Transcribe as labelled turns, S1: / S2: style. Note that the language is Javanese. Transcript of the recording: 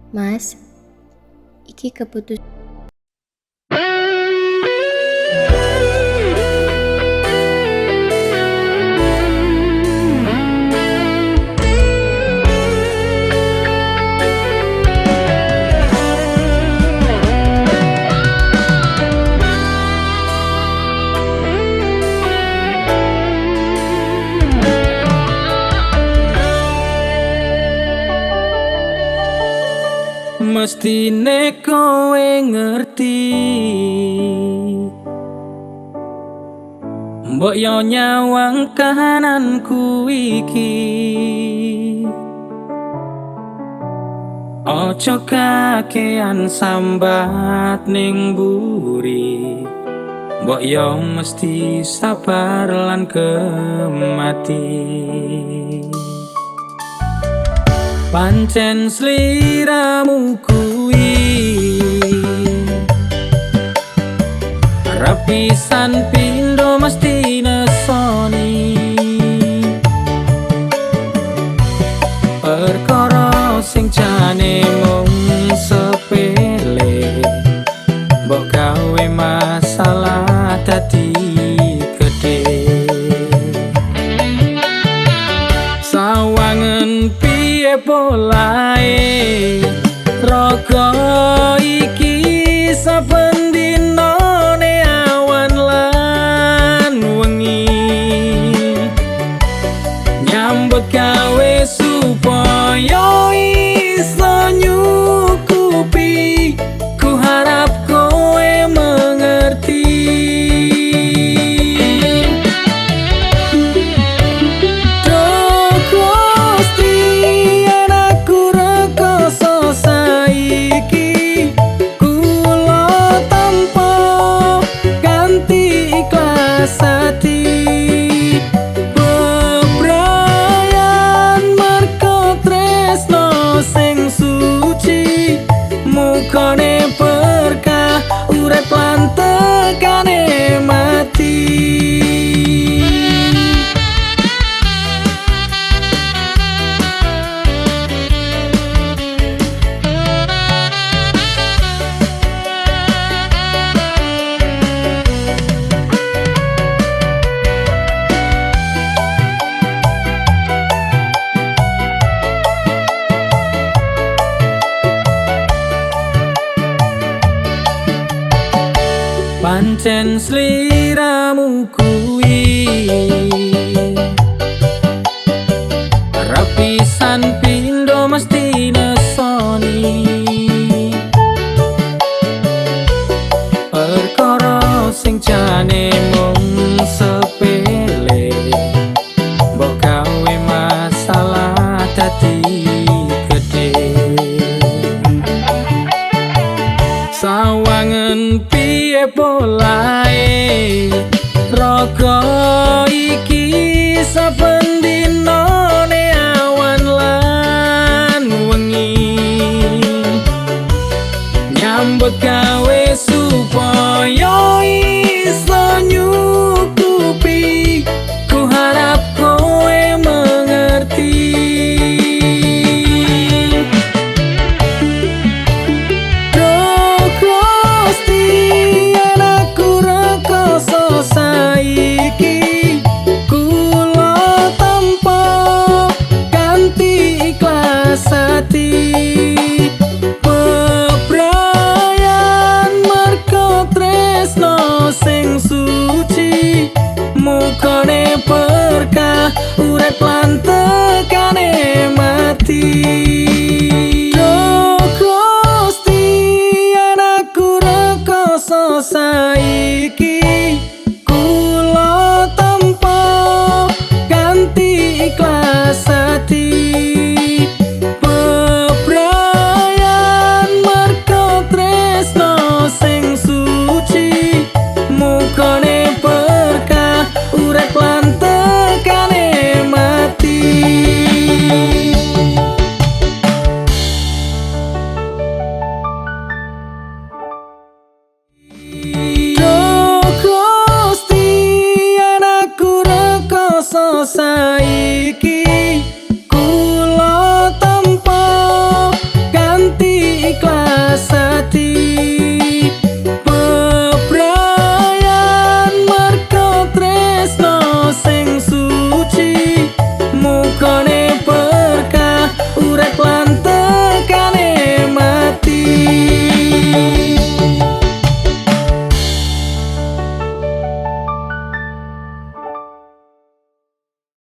S1: Mas, iki keputusan.
S2: Mestine kowe ngerti, mbok yo nyawang kahananku iki. Ojo kakean sambat ning buri, mbok yo mesti sabar lan kemati. Pancen sliramu kuwi rapisan pindho mesti nesoni. Perkara sing jane mung sepele, mbok gawe masalah dadi gedhe. Sawangen piye polae raga iki saben dinane awan lan wengi, nyambut gawe supaya iso nyukupi. Ku harap kowe mengerti. Ati bebrayan merko tresno sing suci, mukane berkah urip lan tekane mati. Pancen sliramu kuwi rapisan pindho mesti nesoni. Perkara sing jane mung sepele, mbok gawe masalah dadi gedhe. Sawangen piye polae raga iki saben dinane awan lan wengi, nyambut gawe supaya iso nyukupi. Ku harap kowe mengerti. Saiki kula tampa kanthi ikhlas ati, bebrayan merko tresno sing suci, mukane berkah urip lan tekane mati. Duh Gusti yen aku rekoso saiki, kula tampa kanthi ikhlas ati, bebrayan merko tresno sing suci, mukane berkah urip lan tekane mati. Duh Gusti yen aku rekoso saiki.